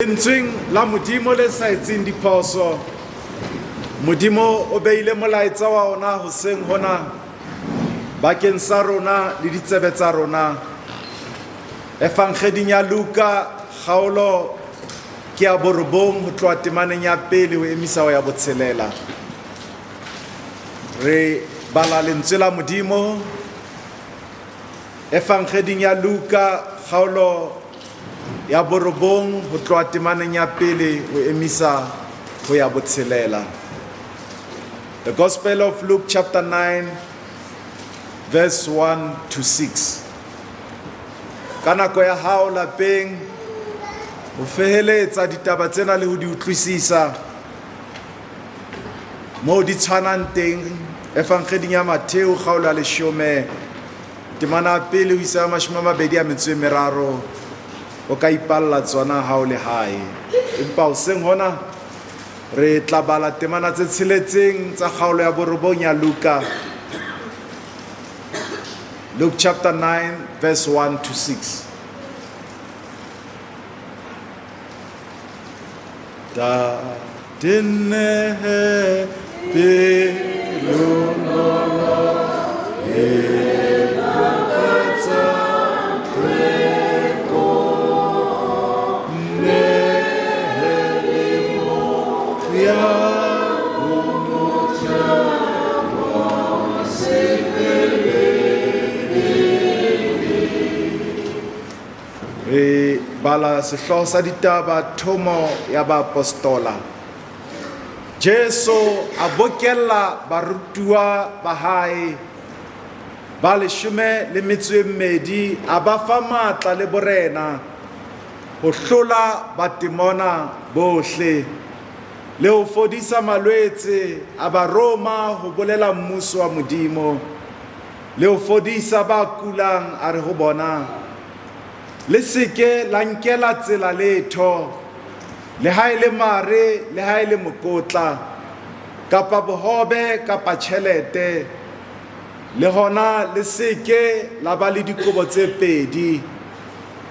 Lentsweng la Modimo le sa etseng diphoso, Modimo o beile molaetsa wa ona hoseng hona bakeng sa rona le ditsebe tsa rona. Evangeding ya Luka kgaolo ke ya borobong ho tloha temaneng ya pele ho emisa ho ya botshelela. Re bala lentswe la Modimo Evangeding ya Luka kgaolo ya borobong ho tloha temaneng ya pele ho emisa ho ya botshelela. The Gospel of Luke chapter 9 verse 1 to 6. Ka nako ya hao lapeng ho feheletsa ditaba tsena le ho di utlwisisa moo di tshwanang teng Evangeding ya Matheu kgaolo ya leshome temana ya pele ho isa ya mashome a mabedi a metso e meraro o ka ipalla tsona ha o le hae. Empa hoseng hona re tla bala temana tse tsheletseng tsa kgaolo ya borobong ya Luka. Luke chapter 9 verse 1 to 6. Tate nnehe pelo e Re bala sehlooho sa ditaba thomo ya baapostola. Jesu a bokella barutuwa ba hae ba leshome le metso e mmedi, a ba fa matla le borena ho hlola batemona bohle le ho fodisa malwetse, a ba roma ho bolela mmuso wa Modimo le ho fodisa ba kulang, a re ho bona, Le se ke la nkela tsela letho, le ha e le mare, le ha e le mokotla, kapa bohobe, kapa tjhelete, le hona le se ke la ba le dikobo tse pedi.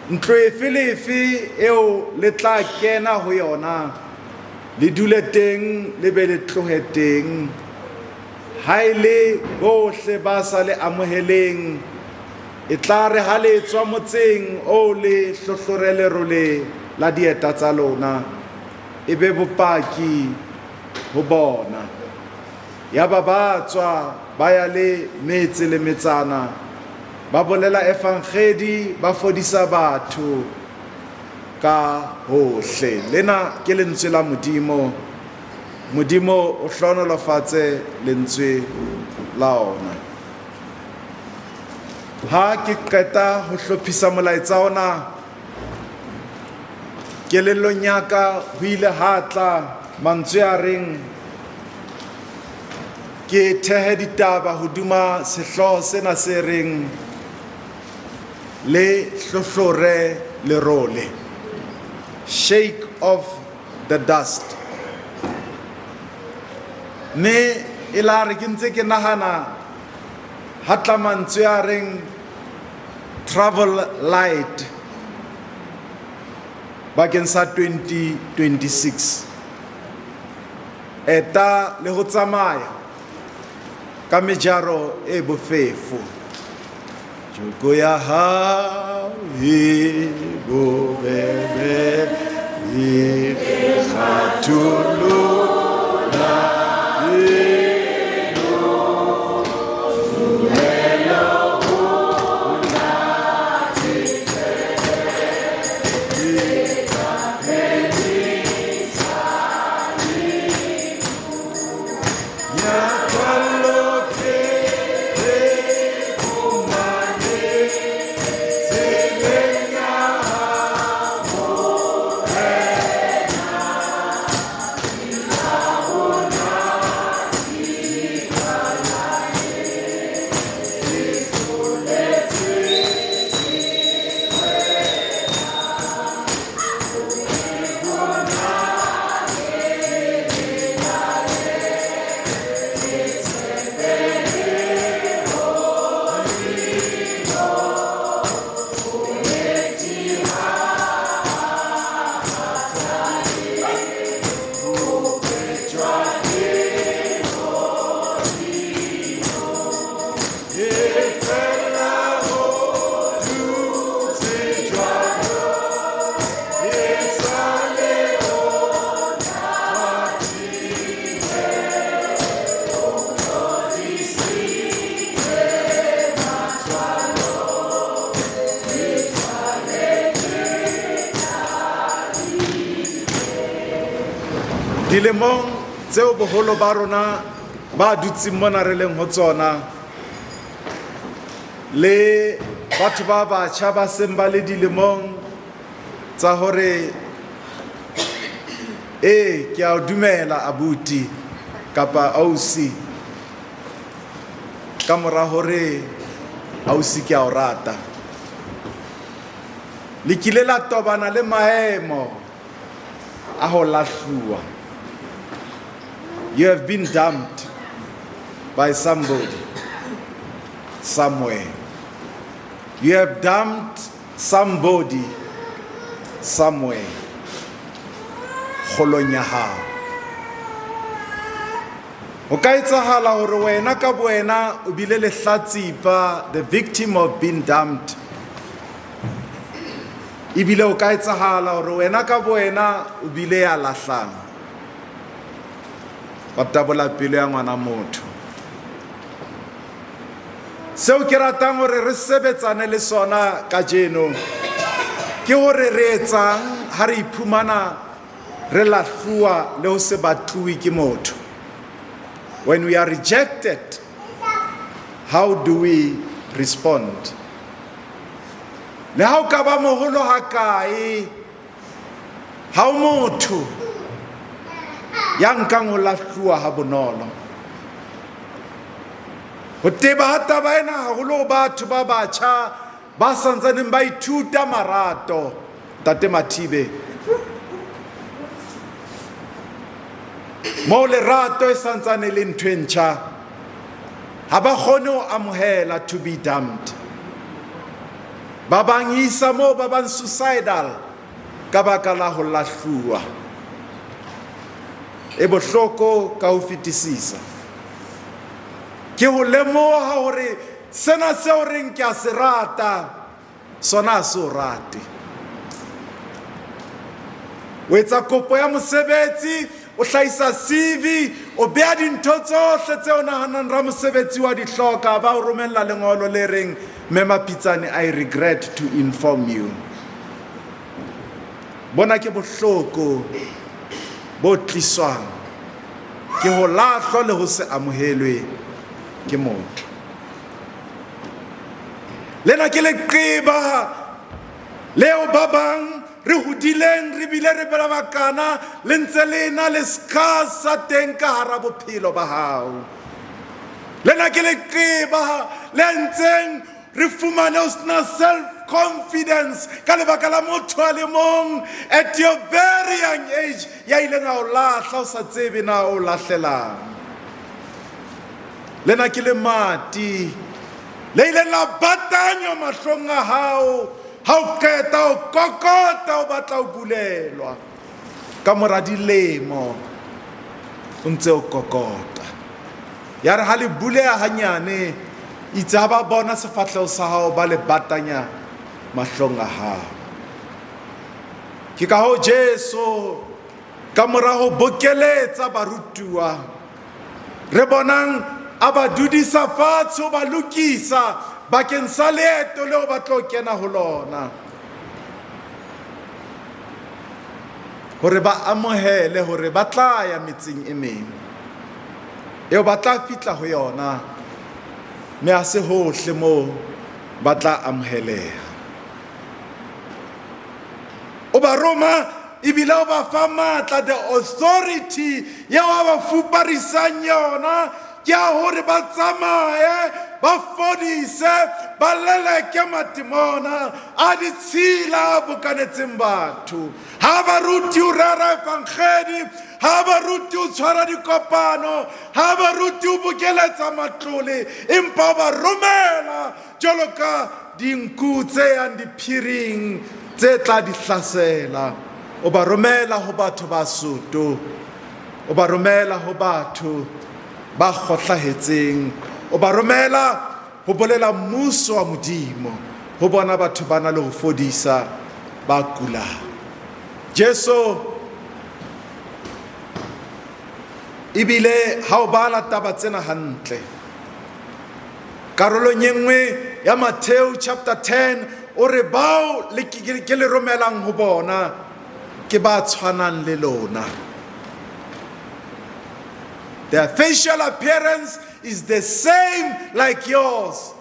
Ntlo efe le efe eo le tla kena ho yona, le dule teng le be le tlohe teng. Ha e le bohle ba sa le amoheleng, e tla re ha le tswa motseng oo le hlohlore lerole la dieta tsa lona, e be bopaki ho bona. Yaba ba tswa ba ya le metse le metsana, ba bolela evangedi, ba fodisa batho ka hohle. Lena ke lentswe la Modimo. Modimo o hlohonolofatse lentswe la ona. Ha ke qeta ho hlophisa molaetsa ona, kelellong ya ka ho ile ha tla mantswe a reng ke thehe ditaba hodima sehlooho sena se reng le hlohlore lerole, shake off the dust. Mme e la re ke ntse ke nahana ha tla mantswe a reng travel light bakeng sa 2026. Eta le ho tsamaya ka mejaro e bofefo. Joko ya hao e bobebe e kgatholola e Dilemong tseo boholo ba rona ba dutseng mona re leng ho tsona, le batho ba batjha ba seng ba le dilemong tsa hore ee ke a o dumela abuti kapa ausi, ka mora hore ausi ke a o rata, le kile la tobana le maemo a ho lahluwa. You have been dumped by somebody somewhere. You have dumped somebody somewhere. Kgolong ya hao. Ho ka etsahala hore wena ka bowena o bile lehlatsipa, the victim of being dumped. Ebile ho ka etsahala hore wena ka bowena o bile ya lahlang. Wa tabola pelo ya ngwana motho. Seo ke ratang hore re sebetsane le sona kajeno ke hore re etsang ha re iphumana re lahluwa le ho se batluwe ke motho. When we are rejected, how do we respond? Le ha o ka ba moholo hakae, ha o motho ya nkang ho lahluwa ha bonolo. Ho teba ha taba ena haholo ho batho ba batjha ba santsaneng ba ithuta marato. Ntate Mathibe, moo lerato e santsane le ntho e ntjha, ha ba kgone ho amohela to be dumped. Ba bang isa moo ba bang suicidal ka baka la ho lahluwa. E bohloko ka ho fetisisa ke ho lemoha hore sena seo reng ke a se rata, sona ha se o rate. O etsa kopo ya mosebetsi, o hlahisa CV, o beha dintho tsohle tseo nahanang ra mosebetsi wa di hloka, ba o romella lengolo le reng, Mme Mapitsane, I regret to inform you. Bona ke bohloko bo tliswang ke ho lahlwa le ho se amohelwe ke motho. Lena ke leqeba leo ba bang re hodileng re bile re bela bakana le ntse le na le scars sa teng ka hara bophelo ba hao. Lena ke leqeba le ntseng re fumane o sena self confidence ka lebaka la motho a le mong at your very young age ya ileng a o lahla o sa tsebe na o lahlelang. Lena ke lemati le ileng la batanywa mahlong a hao ha o qeta o kokota o batla ho bulelwa. Ka mora dilemo o ntse o kokota. Ya re ha le buleha hanyane, itse ha ba bona sefahleho sa hao ba le batanya mahlong a hao. Ke ka hoo Jesu ka mora ho bokeletsa barutuwa, re bonang a ba dudisa fatshe ho ba lokisa bakeng sa leeto leo ba tlo kena ho lona, hore ba amohele hore ba tla ya metseng e meng eo ba tla fihla ho yona, mme ha se hohle moo ba tla amoheleha. O ba roma ebile o ba fa matla, the authority eo a ba fuparisang yona ke ya hore ba tsamaye, ba fodise, ba leleke matimona a ditshila a bokanetseng batho. Ha ba rute ho rera evangedi, ha ba rute ho tshwara dikopano, ha ba rute ho bokeletsa matlole, empa o ba romela jwalo ka dinku tse yang diphiring tse tla di hlasela. O ba romela ho batho ba soto, o ba romela ho batho ba kgohlahetseng, o ba romela ho bolela mmuso wa Modimo ho bona batho ba na le ho fodisa ba kulang. Jesu ebile ha o bala taba tsena hantle, karolong e nngwe ya Matthew chapter 10 o re bao le ke le romelang ho bona ke ba tshwanang le lona. Their facial appearance is the same like yours.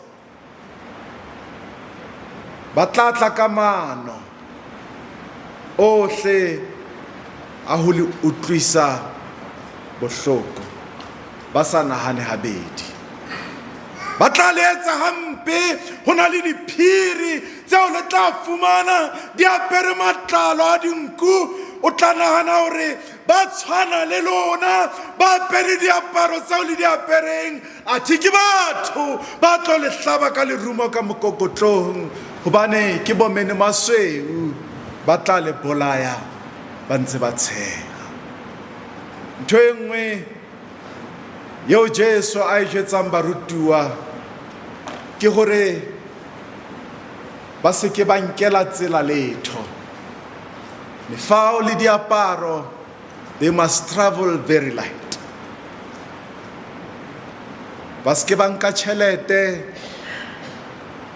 Ba tla tla ka mano ohle a ho le utlwisa bohloko ba sa nahane habedi. Ba tla le etsa hampe, ho na le diphiri tseo le tla fumana di apere matlalo a dinku. O tla nahana hore ba tshwana le lona, ba apere diaparo tseo le di apereng, athe ke batho ba tlo le hlaba ka lerumo ka mokokotlong, hobane ke bomene masweu, ba tla le bolaya ba ntse ba tsheha. Ntho e nngwe eo Jesu a e jwetsang barutuwa ke hore ba se ke ba nkela tsela letho. Mefao le diaparo, they must travel very light. Ba se ke ba nka tjhelete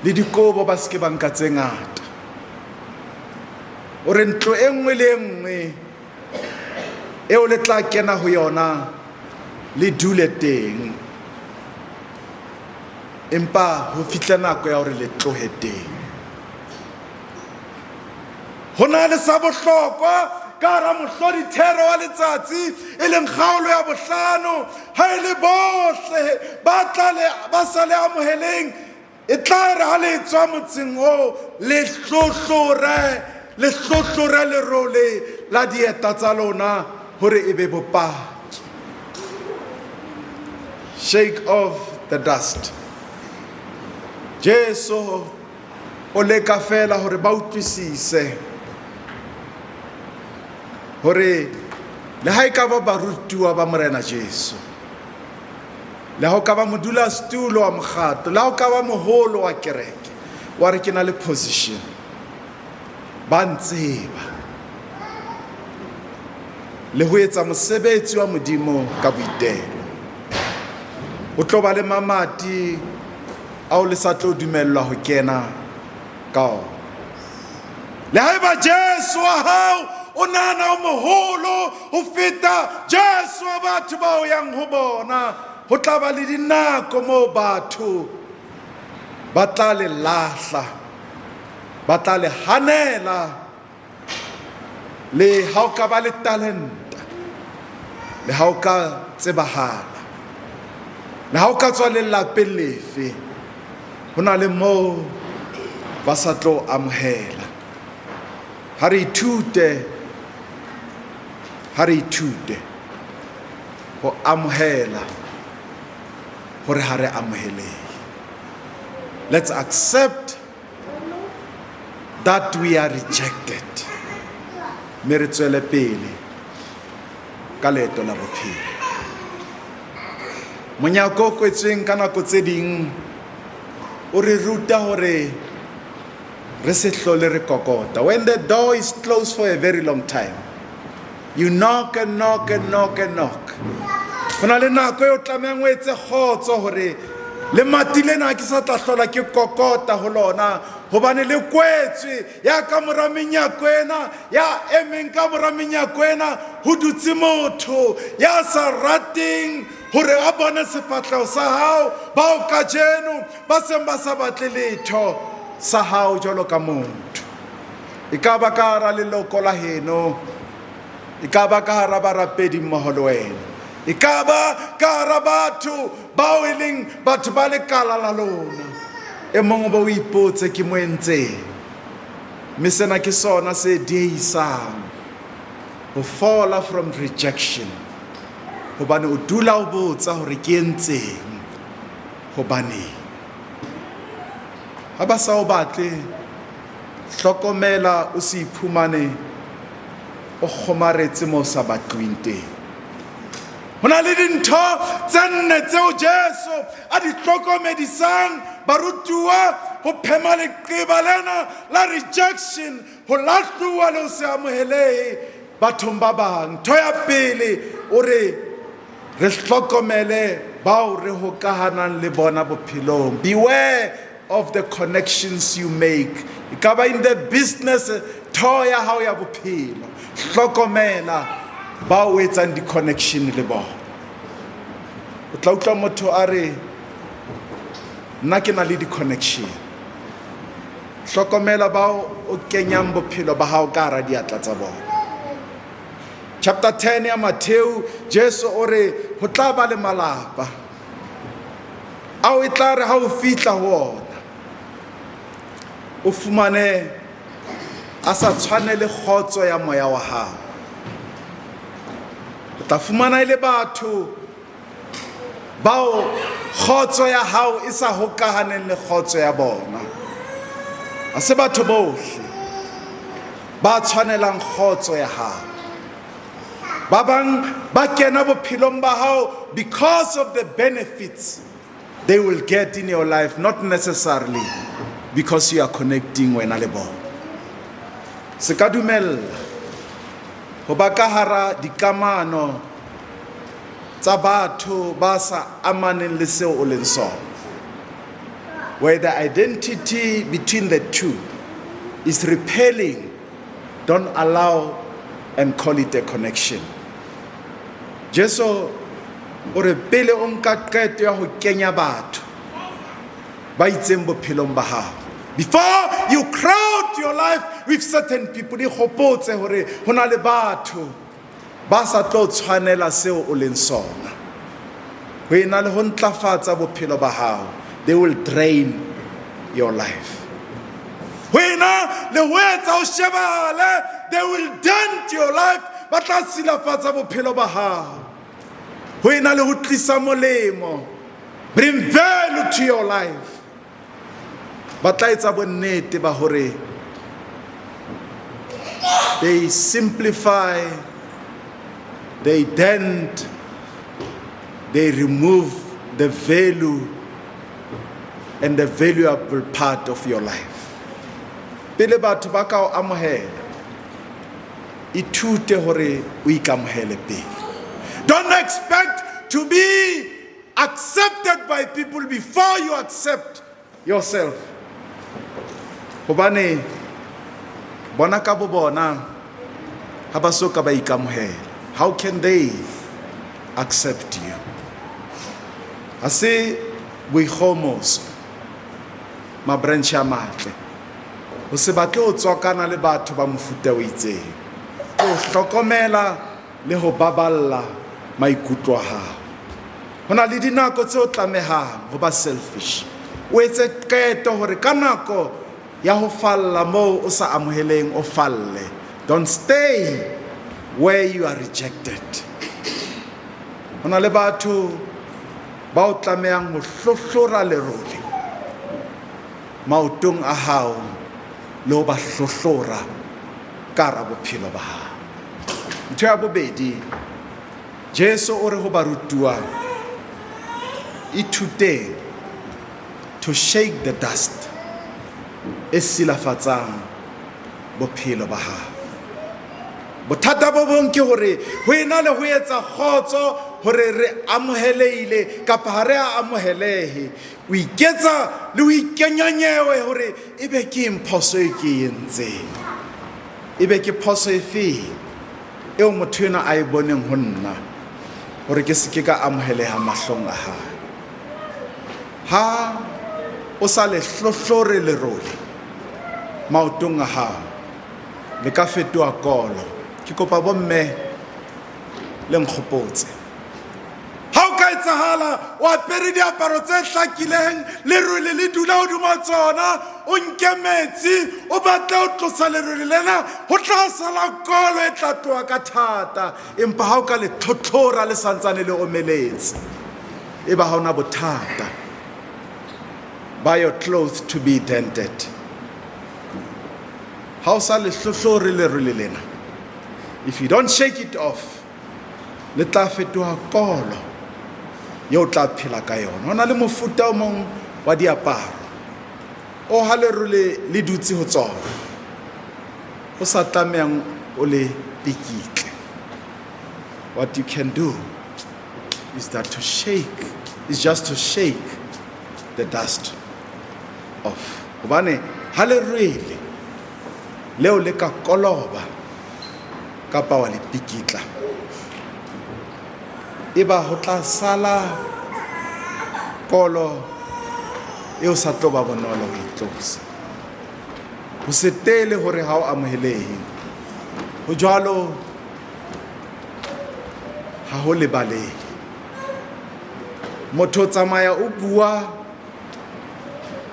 le dikobo, ba se ke ba nka tse ngata. O re ntlo e nngwe le e nngwe eo le tla kena ho yona le dule teng, empa ho fihle nako ya hore le tlohe teng. Ho na le sa bohlokwa ka hara mohlodithero wa letsatsi, e leng kgaolo ya bohlano. Ha e le bohle ba tla le, ba sa le amoheleng, e tla re ha le tswa motseng oo, le hlohlore, le hlohlore lerole la dieta tsa lona hore e be bopaki. Shake off the dust. Jesu o leka fela hore ba utlwisise hore le ha e ka ba barutuwa ba Morena Jesu, le ha o ka ba modulasetulo wa mokgatlo, le ha o ka ba moholo wa kereke, wa re ke na le position, ba ntseba, le ho etsa mosebetsi wa Modimo ka boitelo. O tlo ba le mamati ao le sa tlo dumellwa ho kena ka ona. Le haeba Jesu wa hao o nahana o moholo ho feta Jesu wa batho ba o yang ho bona, ho tla ba le dinako moo batho ba tla le lahla, ba tla le hanela. Le ha o ka ba le talenta, le ha o ka tsebahala, le ha o ka tswa lelapeng lefe, ho na le moo ba sa tlo amohela. Ha re ithute, ha re ithute ho amohela hore ha re amohelehe. Let's accept that we are rejected. Mme re tswele pele ka leeto la bophelo. Monyako o kwetsweng ka nako tse ding o re ruta hore re se hlole re kokota. When the door is closed for a very long time, you knock and knock and knock and knock. Ho na le nako eo tlamehang o etse kgotso hore lemati lena ke sa tla hlola ke kokota ho lona, hobane le kwetswe. Ya ka mora menyako ena, ya emeng ka mora menyako ena, ho dutse motho ya sa rateng hore a bone sefahleho sa hao, bao kajeno ba seng ba sa batle letho sa hao jwalo ka motho. E ka ba ka hara leloko la heno, e ka ba ka hara barapedi mmoho le wena, e ka ba ka hara batho bao e leng batho ba lekala la lona. E mong o be o ipotse ke mo entseng, mme sena ke sona se diehisang ho fola from rejection, hobane o dula o botsa hore ke entseng, hobaneng. Ha ba sa o batle, hlokomela o se iphumane o kgomaretse mo sa batlweng teng. Ho na le dintho tse nne tseo Jesu a di hlokomedisang barutuwa ho phema leqeba lena la rejection, ho lahluwa le ho se amohelehe bathong ba bang. Ntho ya pele, o re re hlokomele bao re hokahanang le bona bophelong. Beware of the connections you make. E ka ba in the business, tho ya hao ya bophelo. Hlokomela bao o etsang di-connection le bona. O tla utlwa motho a re, nna ke na le di-connection. Hlokomela bao o kenyang bophelo ba hao ka hara diatla tsa bona. Chapter 10 ya Matthew, Jesu o re ho tla ba le malapa ao e tla re ha o fihla ho ona o fumane a sa tshwane le kgotso ya moya wa hao. O tla fumana e le batho bao kgotso ya hao e sa hokahaneng le kgotso ya bona. Ha se batho bohle ba tshwanelang kgotso ya hao. Ba bang ba kena bophelong ba hao because of the benefits they will get in your life, not necessarily because you are connecting wena le bona. Se ka dumella ho ba ka hara dikamano tsa batho ba sa amaneng le seo o leng sona, where the identity between the two is repelling. Don't allow and call it a connection. Jesu o re pele o nka qeto ya ho kenya batho ba itseng bophelong ba hao, before you crowd your life with certain people, ikgopotse hore ho na le batho ba sa tlo tshwanela seo o leng sona. Ho ena le ho ntlafatsa bophelo ba hao, they will drain your life. Ho ena le ho etsa o shebahale, they will dent your life. Ba tla silafatsa bophelo ba hao. Ho ena le ho tlisa molemo, bring value to your life, ba tla etsa bonnete ba hore they simplify, they dent, they remove the value and the valuable part of your life. Pele batho ba ka o amohela, ithute hore o ikamohele pele. Don't expect to be accepted by people before you accept yourself. Hobane bona ka bo bona ha ba so ka ba ikamohela. How can they accept you? Ha se boikgohomoso, ma-branch a matle. Ho se batle ho tswakana le batho ba mofuta o itseng. Ke ho hlokomela le ho baballa maikutlo a hao. Ho na le dinako tse o tlamehang ho ba selfish. O etse qeto hore ka nako ya ho falla moo o sa amoheleng o falle. Don't stay where you are rejected. Ho na le batho ba o tlamehang ho hlohlora lerole maotong a hao le ho ba hlohlora ka hara bophelo ba hao. Ntho ya bobedi, Jesu o re ho barutuwa, ithuteng to shake the dust e silafatsang bophelo ba hao. Bothata bo bong ke hore ho ena le ho etsa kgotso hore re amoheleile kapa ha re a amohelehe, o iketsa le ho ikenya nyewe hore ebe ke eng phoso e ke e entseng, ebe ke phoso e feng eo motho enwa a e boneng ho nna hore ke se ke ka amoheleha mahlong a hae. Ha o sa le hlohlore lerole maotong a hao, le ka fetoha kolo. Ke kopa bomme le nkgopotse. Ha o ka etsahala o apere diaparo tse hlakileng, lerole le dula hodima tsona, o nke metsi o batle ho tlosa lerole lena, ho tla sala kolo e tla tloha ka thata. Empa ha o ka le tlhotlhora le santsane le omeletse, e ba ha ona bothata. Buy your clothes to be dented. Ha o sa le hlohlore lerole lena, if you don't shake it off, le tla fetoha kolo eo tla phela ka yona. Ho na le mofuta o mong wa diaparo o ha lerole le dutse ho tsona, o sa tlamehang o le pikitle. What you can do is that to shake, is just to shake the dust off. Hobane ha lerwele leo le ka koloba kapa wa le pikitla, eba ho tla sala Kolo e o sa tlo ba bonolo ho e tlosa. Ho se tele hore ha o amohelehe. Ho jwalo ha ho lebalehe. Motho o tsamaya o bua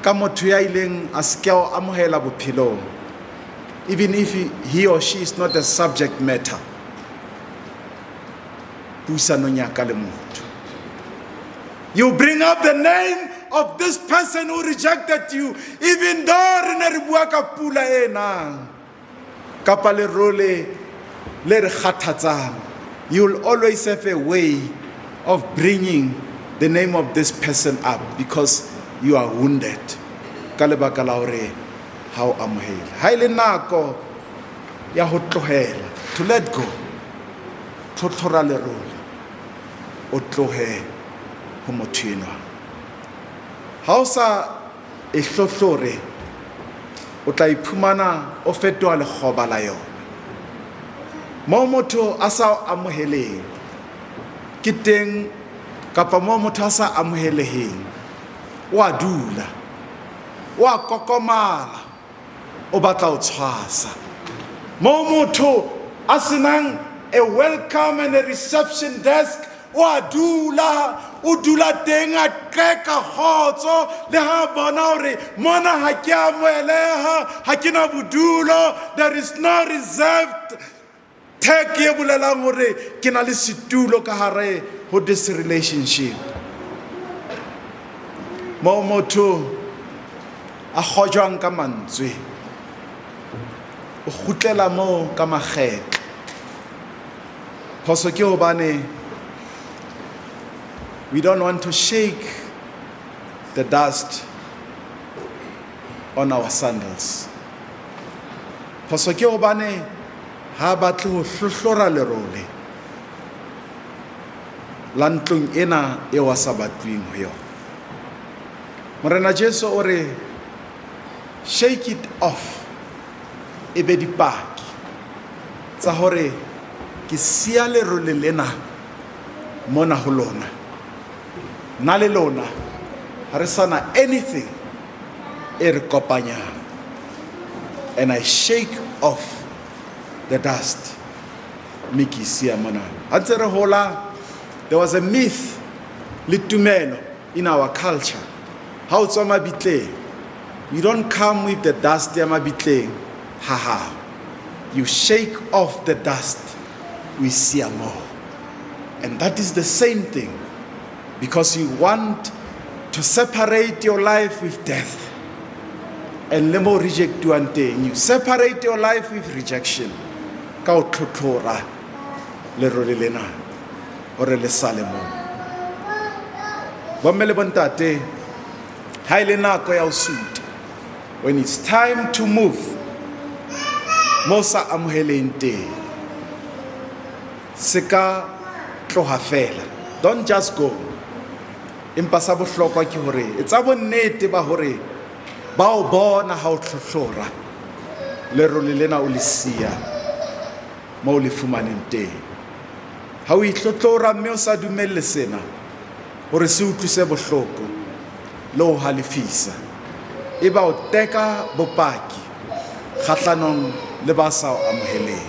ka motho ya ileng a se ke a o amohela bophelong, even if he or she is not a subject matter puisanong ya ka le motho. You bring up the name of this person who rejected you, even though re ne re bua ka pula e nang kapa lerole le re kgathatsang. You will always have a way of bringing the name of this person up because you are wounded ka lebaka la hore ha o amohele. Ha e le nako ya ho tlohela, to let go, tlhotlhora lerole, o tlohe ho motho enwa. Ha o sa e hlohlore, o tla iphumana o fetoha lekgoba la yona. Moo motho a sa o amoheleng ke teng, kapa moo motho a sa amoheleheng, o a dula, o a kokomala, o batla ho tshwasa. Moo motho a senang a welcome and a reception desk, o a dula, o dula teng a qeka kgotso, le ha bona hore mona ha ke amoheleha, ha ke na bodulo, there is no reserved tag e bolelang hore ke na le setulo ka hare ho this relationship. Moo motho a kgojwang ka mantswe, o kgutlela moo ka makgetlo. Phoso ke hobane we don't want to shake the dust on our sandals. Phoso ke hobane ha batle ho hlohlora lerole la ntlong ena eo a sa batlweng ho yona. Morena Jesu o re, shake it off, e be dipaki tsa hore ke siya lerole lena mona ho lona. Nna le lona ha re sana anything e re kopanyang. And I shake off the dust, mme ke siya mona. Ha ntse re hola, there was a myth le tumelo in our culture. Ha o tswa mabitleng, you don't come with the dust ya mabitleng ha hao. You shake off the dust, we siya moo. And that is the same thing, because you want to separate your life with death. And le mo rejectuang teng, you separate your life with rejection. Ka o tlhotlhora lerole lena hore le sale moo. Bomme le bontate, ha e le nako ya ho sutha, when it's time to move, mo sa amoheleng teng, se ka tloha fela. Don't just go. Empa sa bohlokwa ke hore etsa bonnete ba hore ba o bona ha o tlhotlhora lerole lena o le siya mo o le fumaneng teng. Ha o itlhotlhora mme o sa dumelle sena hore se utlwise bohloko le ho halefisa, e ba o teka bopaki kgahlanong le ba sa o amoheleng.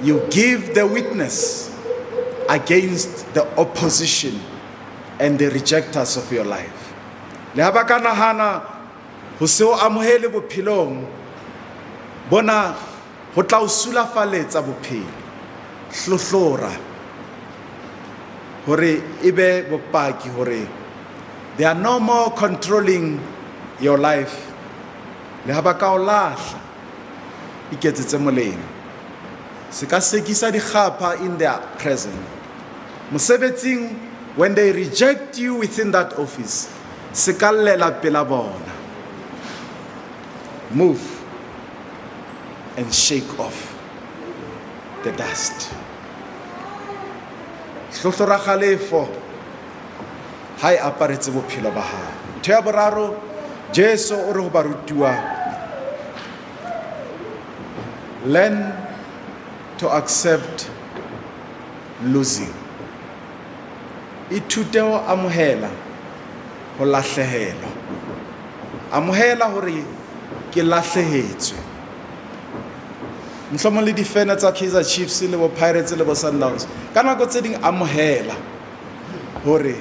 You give the witness against the opposition and the rejectors of your life. Le ha ba ka nahana ho se o amohele bophelong, bona ho tla o sulafaletsa bophelo. Hlohlora hore e be bopaki hore they are no more controlling your life. Le ha ba ka o lahla, iketsetse molemo. Se ka sekisa dikgapha in their presence. Mosebetsing, when they reject you within that office, se ka llela pela bona. Move and shake off the dust. Hlohlora kgalefo ha e aparetse bophelo ba hao. Ntho ya boraro, Jesu o re ho barutuwa, learn to accept losing. Ithute ho amohela ho lahlehelwa. Amohela hore ke lahlehetswe. Mohlomong le difene tsa Kaizer Chiefs le bo Pirates le bo Sundowns. Ka nako tse ding amohela hore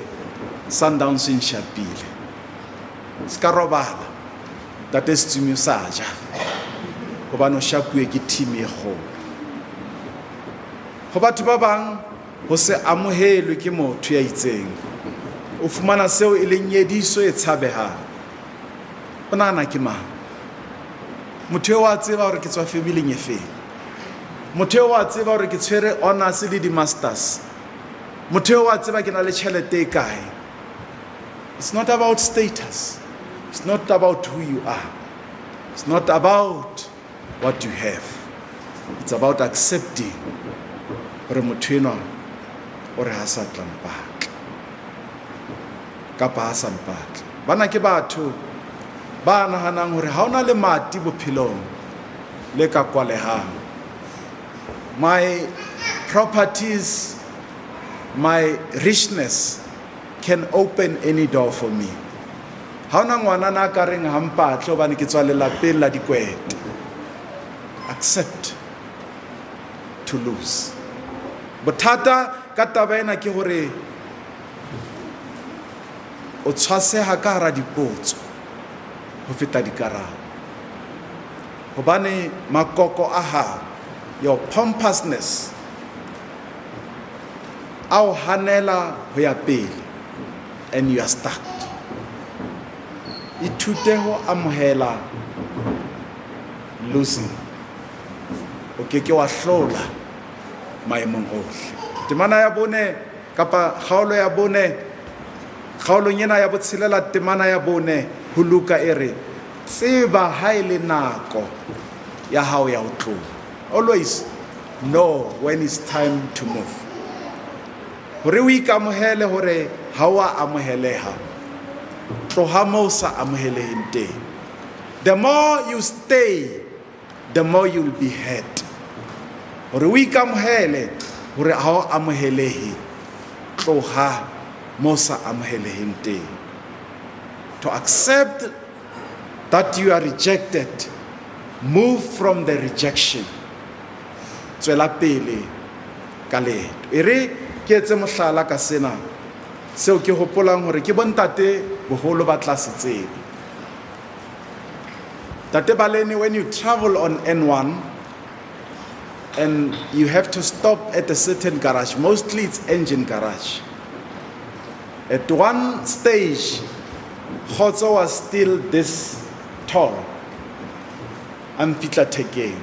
Sundowns e nshapile. Se ka robala. Ntate Setsumi o sa ja. Hobane o shapuwe ke team e kgolo. Ho batho ba bang ho se amohelwe ke motho ya itseng. O fumana seo e leng nyediso e tshabehang. O nahana ke mang? Motho eo wa tseba hore ke tswa familing e feng? Motho eo wa tseba hore ke tshwere honors le di-masters? Motho eo wa tseba ke na le tjhelete e kae? It's not about status. It's not about who you are. It's not about what you have. It's about accepting hore motho enwa o re ha sa tla mpatla kapa ha sa mpatla. Bana ke batho ba nahanang hore ha ona lemati bophelong le ka kwalehang. My properties, my richness can open any door for me. Ha ona ngwanana a ka reng ha mpatle hobane ke tswa lelapeng la dikwete. Accept to lose. Bothata ka taba ena ke hore o tshwaseha ka hara dipotso ho feta dikarabo. Hobane makoko a hao, your pompousness, a o hanela ho ya pele and you are stuck. Ithute ho amohela losing. O ke ke wa hlola maemong ohle. Temana ya bone kapa kgaolo ya bone, kgaolong ena ya botshelela temana ya bone ho Luka e re, tseba ha e le nako ya hao ya ho tloha. Always know when it's time to move. Hore o ikamohele hore ha o a amoheleha, tloha moo sa amoheleheng teng. The more you stay, the more you'll be hurt. Hore o ikamohele hore ha o amohelehe, tloha moo sa amoheleheng teng. To accept that you are rejected, move from the rejection. Tswela pele ka leeto. E re ke etse mohlala ka sena, seo ke hopolang hore ke bontate boholo ba tla se tseba. Tate Baleni, when you travel on N1 and you have to stop at a certain garage, mostly it's engine garage. At one stage, Khotso was still this tall. I'm fihla thekeng.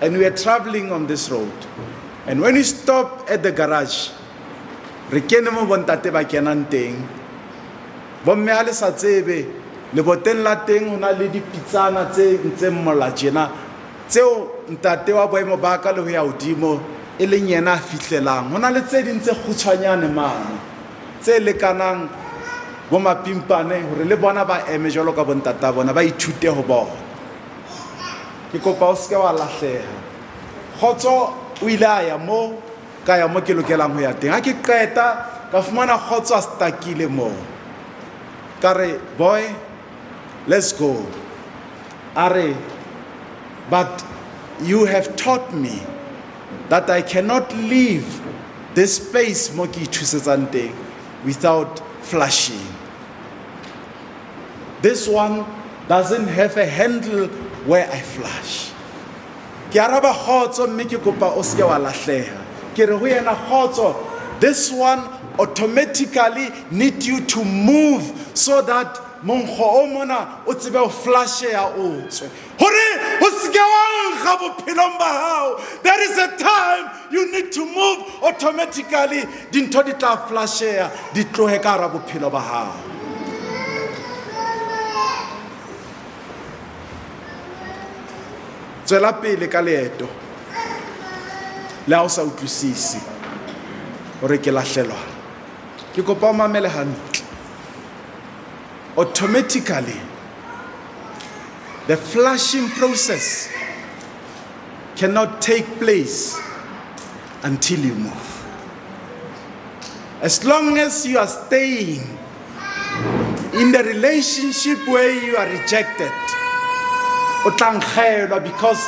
And we are traveling on this road. And when we stop at the garage, re kene mo bontate ba kenang teng. Bomme ha le sa tsebe, leboteng la teng ho na le dipitsana tse ntseng mola tjena, tseo ntate wa boemo ba ka le ho ya hodimo e leng yena a fihlelang. Ho na le tse ding tse kgutshwanyane mane, tse lekanang bo mapimpane hore le bona ba eme jwalo ka bontata bona, ba ithute ho bona. Ke kopa o seke wa lahleha. Kgotso o ile a ya mo, ka ya mo ke lokelang ho ya teng. Ha ke qeta, ka fumana Kgotso a stuckile moo. Ka re, boy, let's go. A re, but you have taught me that I cannot leave this space mo ke ithusetsang teng without flushing. This one doesn't have a handle where I flush. Ke araba Kgotso mme ke kopa o seke wa lahleha. Ke re ho yena, Kgotso, this one automatically need you to move so that monkgo o mona o tsebe ho flusheha o tswe. Hore o seke wa nkga bophelong ba hao. There is a time you need to move automatically. Dintho di tla flusheha, di tlohe ka hara bophelo ba hao. Tswela pele ka leeto. Le ha o sa utlwisise hore ke lahlelwa. Ke kopa o mamele hantle. Automatically, the flushing process cannot take place until you move. As long as you are staying, In the relationship where you are rejected, o tla nkgelwa because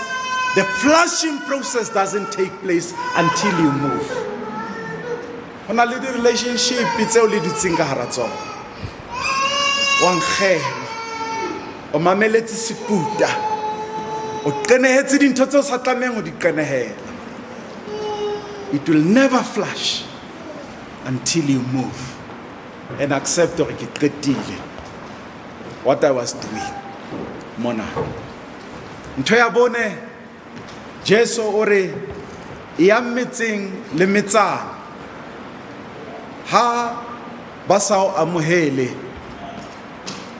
the flushing process doesn't take place until you move. Ho na le di-relationship tseo le dutseng ka hara tsona. Wa nkgelwa. O mameletse seputa. O qenehetse dintho tseo sa tlamehang ho di qenehela. It will never flush until you move and accept hore ke qetile what I was doing mona. Ntho ya bone, Jesu o re e yang metseng le metsana, ha ba sa o amohele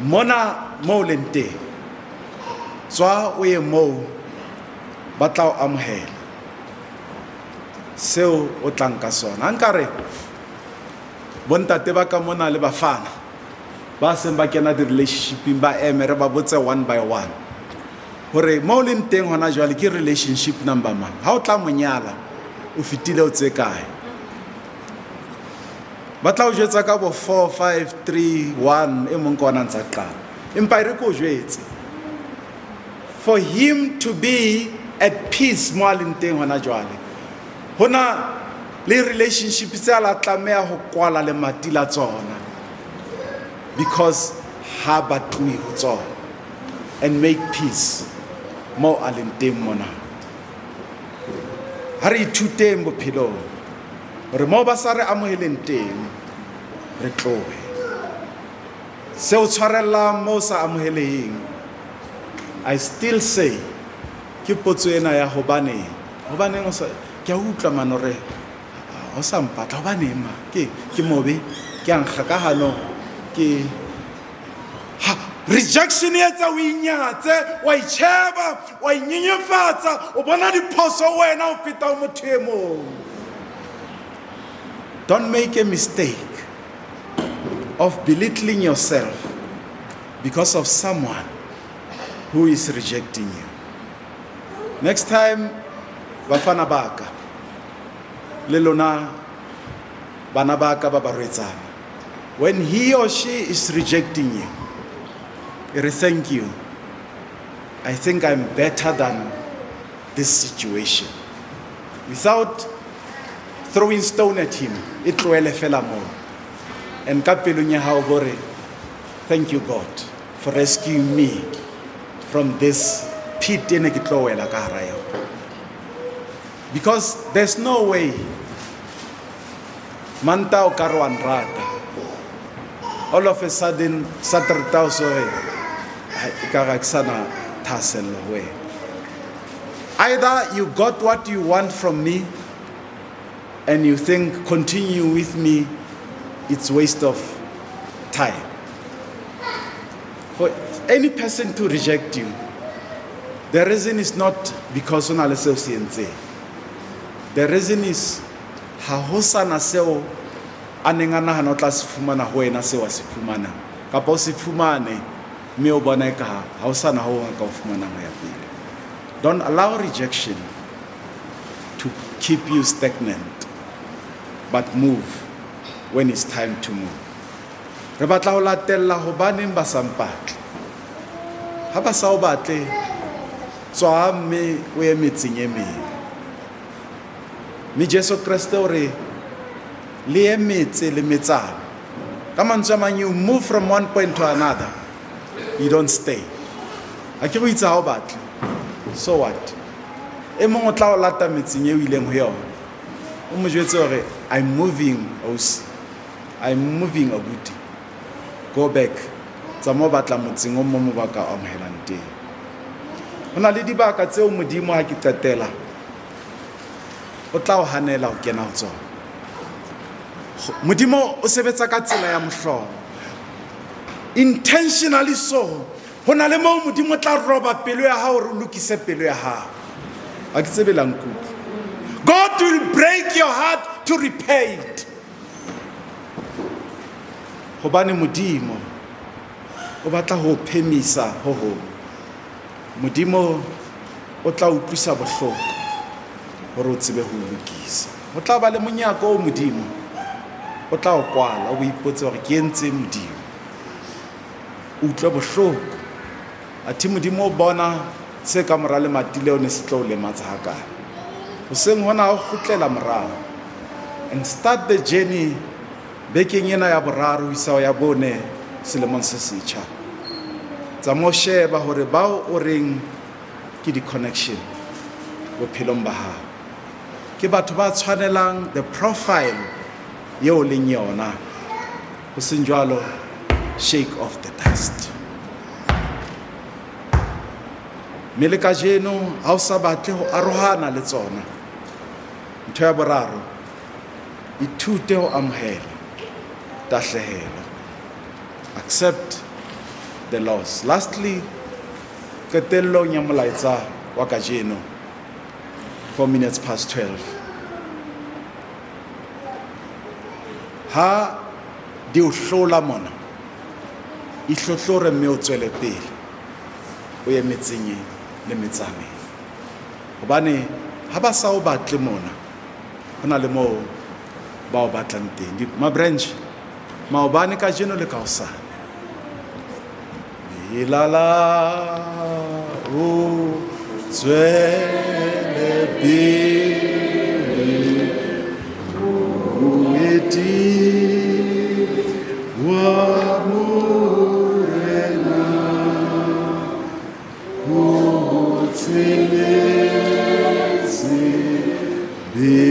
mona moo leng teng, tswa o ye moo ba tla o amohela seo o tlang ka sona. Ha nkare bontate ba ka mona le bafana ba seng ba kena di-relationshipeng, ba eme re ba botse one by one hore mo leng teng hona jwale ke relationship number mang. Ha o tla monyala o fetile o tse kae, ba tla o jwetsa ka bo 4 5 3 1, e mong ke ona ntsa qala. Empa e re ke o jwetse, for him to be at peace mo a leng teng hona jwale, hona le relationship tse a la tlameha ho kwala lemati la tsona, because ha ba tlohe ho tsona, and make peace mo a leng teng mona. Ha re ithuteng bophelong hore moo ba sa re amoheleng teng re tlohe. Seo tshwarellang moo sa amoheleng, I still say ke potso ena ya hobaneng. Hobaneng o sa, ke a utlwa mane hore o sa mpatla, hobaneng ma? Ke mobe, ke a nkga ka hanong, ke ha rejection e etsa o inyatse, wa itjheba, wa inyenyefatsa, o bona diphoso wena o feta ho motho e mong. Don't make a mistake of belittling yourself because of someone who is rejecting you. Next time, bafana baka, le lona bana baka ba barwetsana, when he or she is rejecting you, e re thank you, I think I'm better than this situation. Without throwing stone at him, e tlohele fela moo. And ka pelong ya hao hore, thank you God for rescuing me from this pit e ne ke tlo wela ka hara yona. Because there's no way Manta o ka re wa nrata, all of a sudden Saturday o so re, ai, e ka re ha ke sana thahasello ho wena. Either you got what you want from me and you think continue with me, it's waste of time. For any person to reject you, the reason is not because o na le seo se entseng. The reason is ha ho sana seo a neng a nahana o tla se fumana ho wena seo a se fumanang, kapa o se fumane mme o bona eka ha o sana ho a ka o fumanang ho ya pele. Don't allow rejection to keep you stagnant, but move when it's time to move. Re batla ho latella hobaneng ba sa mpatle. Ha ba sa o batle, tswa mme o ye metseng e meng. Mme Jesu Kreste o re le ye metse le metsana. Ka mantswe a mang, you move from one point to another, you don't stay. Ha ke go itse ha o batle, so what? E mong o tla o lata metseng e o ileng ho yona. O mo jwetse hore I'm moving, ausi. I'm moving, abuti. Go back. Tsamaya o batla motseng o mong mo ba ka amohelang teng. Ho na le dibaka tseo Modimo ha ke qetela o tla o hanela ho kena ho tsona. Modimo o sebetsa ka tsela ya mohlolo. Intentionally so. Ho na le moo Modimo o tla roba pelo ya hao hore o lokise pelo ya hao. Ha ke tsebe la nkutlwa. God will break your heart to repair it. Hobane Modimo o batla ho phemisa ho hong. Modimo o tla utlwisa bohloko hore o tsebe ho lokisa. Ho tla ba le monyako o Modimo o tla o kwala, o ipotse hore ke entse Modimo. O utlwe bohloko. Athe Modimo o bona se ka mora lemati leo ne se tlo o lematsa hakae. Hoseng hona ha o kgutlela morao and start the journey bekeng ena ya boraro ho isa ho ya bone selemong se setjha. Tsamao o sheba hore bao o reng ke di-connection bophelong ba hao ke batho ba tshwanelang the profile eo leng yona. Ho seng jwalo, shake off the dust. Mme le kajeno ha o sa batle ho arohana le tsona, ntho ya boraro, ithute ho amohela tahlehelo. Accept the loss. Lastly, qetellong ya molaetsa wa kajeno, 12:04, ha di o hlola mona, ihlohlore mme o tswele pele o ye metseng le metsaneng, hobane ha ba sa o batle mona, ho na le moo ba o batlang teng. Ma-branch maobane, kajeno le ka hosane. Lelala o tswele pele, moeti wa Morena, o tsweletse belaele,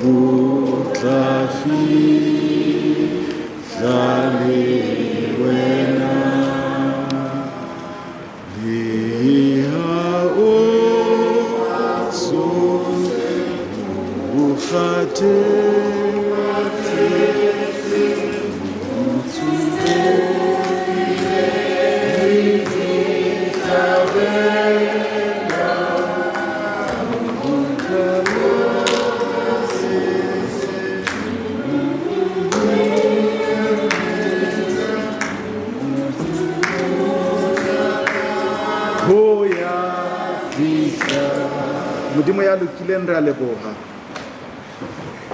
o tla fihla le wena. Leha o so o kgathetse, o tshohile ditlabela, o ho ya fihla. Modimo ya lokileng, re a leboha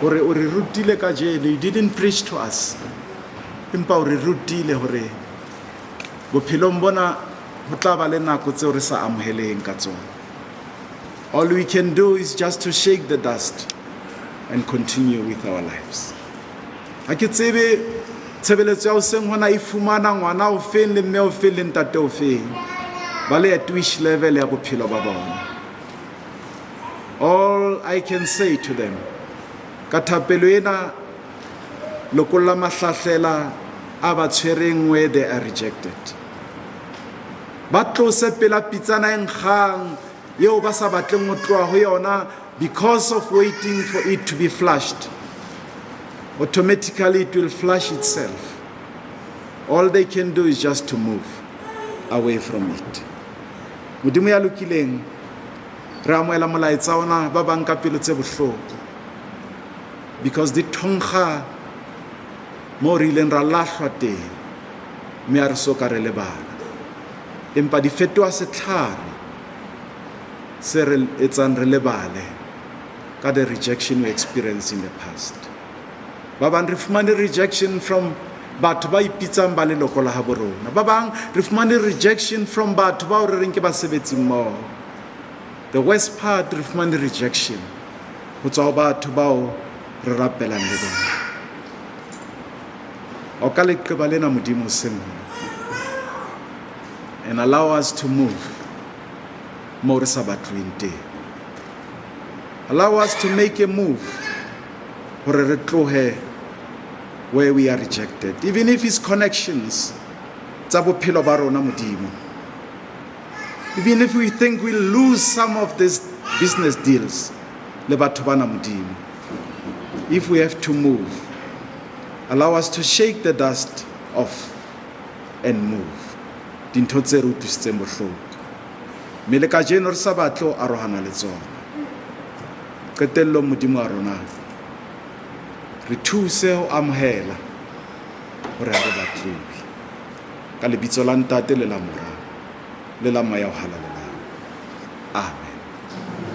hore o re rutile kajeno. You didn't preach to us, empa o re rutile hore bophelong bona ho tla ba le nako tseo re sa amoheleng ka tsona. All we can do is just to shake the dust and continue with our lives. Ha ke tsebe tshebeletso ya hoseng hona e fumana ngwana o feng le mme o feng le ntate o feng, ba le at which level ya bophelo ba bona. All I can say to them ka thapelo ena, lokolla mahlahlela a ba tshwereng where they are rejected, ba tlose pela pitsana e nkgang eo ba sa batleng ho tloha ho yona because of waiting for it to be flushed. Automatically it will flush itself. All they can do is just to move away from it. Modimo ya lokileng, re amohela molaetsa ona ba bang ka pelo tse bohloko, because di thonkga mo re ileng ra lahlwa teng, mme a re so ka re lebala, empa di fetoha setlhare se re etsang re lebale ka the rejection we experienced in the past. Ba bang re fumane rejection from batho ba ipitsang ba leloko la habo rona. Ba bang re fumane rejection from batho bao re reng ke basebetsi mmoho. The worst part, re fumane rejection ho tswa ho batho bao re rapelang le bona. O ka leqeba lena, Modimo, seng and allow us to move mo re sa batlweng teng. Allow us to make a move hore re tlohe where we are rejected, even if it's connections tsa bophelo ba rona, Modimo, even if we think we'll lose some of these business deals le batho bana, Modimo. If we have to move, allow us to shake the dust off and move dintho tse re utlwisitseng bohloko, mme le kajeno re sa batle ho arohana le tsona. Qetellong, Modimo wa rona, re thuse ho amohela hore ha re batluwe. Ka lebitso la Ntate le la Mora le la Moya o Halalelang, amen.